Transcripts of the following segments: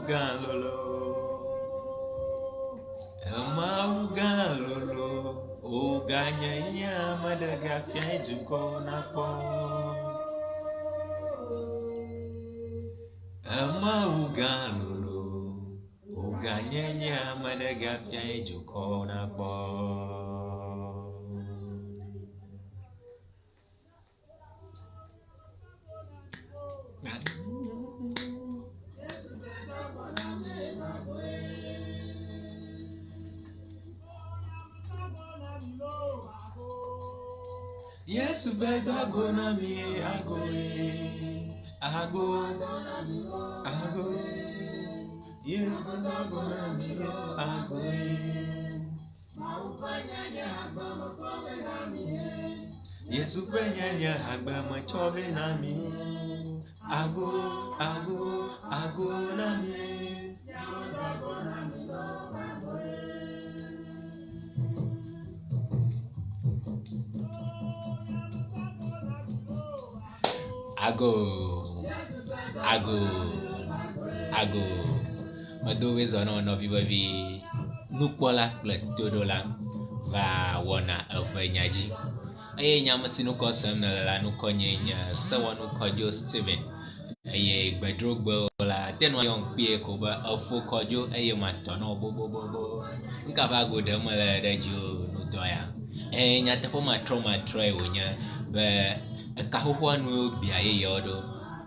gã lolo. Emawu gã lolo. O ganye nye ame ɖe gafiae dukɔ nakpɔ. Emawu gã lolo. O ganye nye ame ɖe gafiae dukɔ nakpɔ. Yesu be do ago na mi ago ye ago ago Yesu do ago na mi ago ye Yesu ƒe nyanya agbe me tsɔ vɛ na mi ago ago ago na mi. Ago ago ago medo wezɔ na nɔvi vevi nukpɔla kple toɖola va wɔna eʋe nya dzi eye nya me si nukɔ sem nele la nukɔ nye nye sewɔnu Kɔdzo Steven eye gbedrogbewo la te nu ayɔm kpuie ko be efo Kɔdzo eye matɔ na wò bobobobo. Nuka ƒe ago ɖem mele ɖe dziwò nudɔ ya? Eye nyateƒe matrɔmatrɔe wònye be eka xoxoa nue wogbea yeyeawo ɖo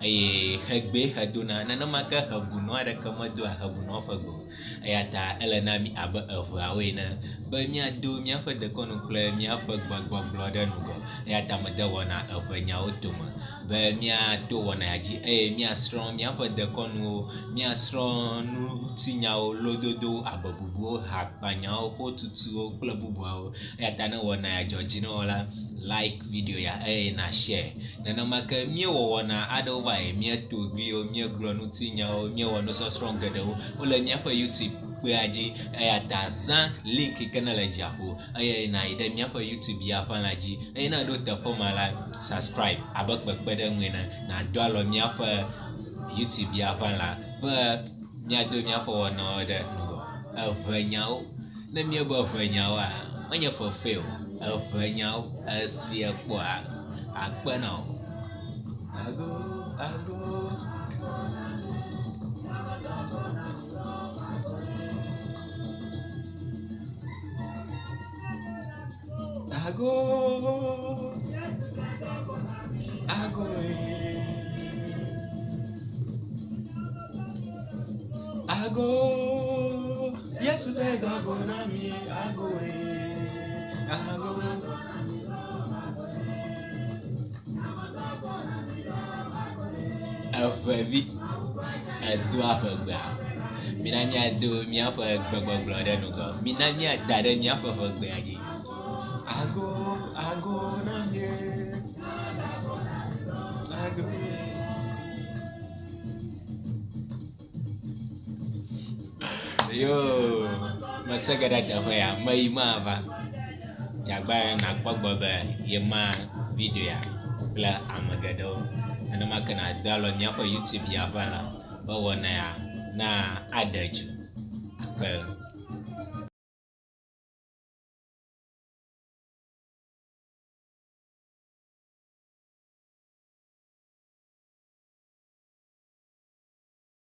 eye hegbee hedona nenema ke hebunɔ aɖeke medoa hebunɔ ƒe gbe o. Eya ta ele na mí abe eŋeawo ene be míado míaƒe dekɔnu kple míaƒe gbegbɔgblɔ ɖe ŋgɔ. Eya ta mede wɔna eŋenyawo tome be míato wɔna ya dzi eye míasrɔ̃ míaƒe dekɔnuwo, míasrɔ̃ ŋutinyawo, lododowo, abebubuwo, hakpanyawo, xotutuwo kple bubuawo. Eya ta ne wɔna ya dzɔ dzi na wò la, like video ya eye na share. Nenema ke míewɔ wɔna aɖewo va yi, míeto gliwo, míegblɔ ŋutinyawo, míewɔ nusɔsrɔ̃ geɖewo. Wole míaƒe YouTube kpea dzi eya ta zã link yi ke nele dziaƒo eye nàyi ɖe míaƒe YouTube ya ƒe lã dzi eye ne èɖo teƒe ma la, subscribe abe kpekpeɖeŋu ene nàdo alɔ míaƒe YouTube ya ƒe lã be míado míaƒe wɔnawo ɖe ŋgɔ. Eŋenyawo. Ne míebe eŋenyawoa, menye fefe o. Eŋenyawo, esia kpɔa akpe na wò. Ago, ago. Ago, ago, ago. Yesu be do ago na mi, ago, ago. Eʋevi edoa ʋegbea. Mina míado míaƒe gbegbɔgblɔ ɖe ŋgɔ. Mina míada ɖe míaƒe ʋegbea dzi. Ago, ago na mi. Ago. Yo, mese ge ɖe teƒe ya, meyi mava. Dzagba nakpɔ gbɔ be yema video ya kple ame geɖewo. Nenema ke nàdo alɔ míaƒe YouTube ya ƒe lã be wɔna ya na aɖe dzi. Akpe.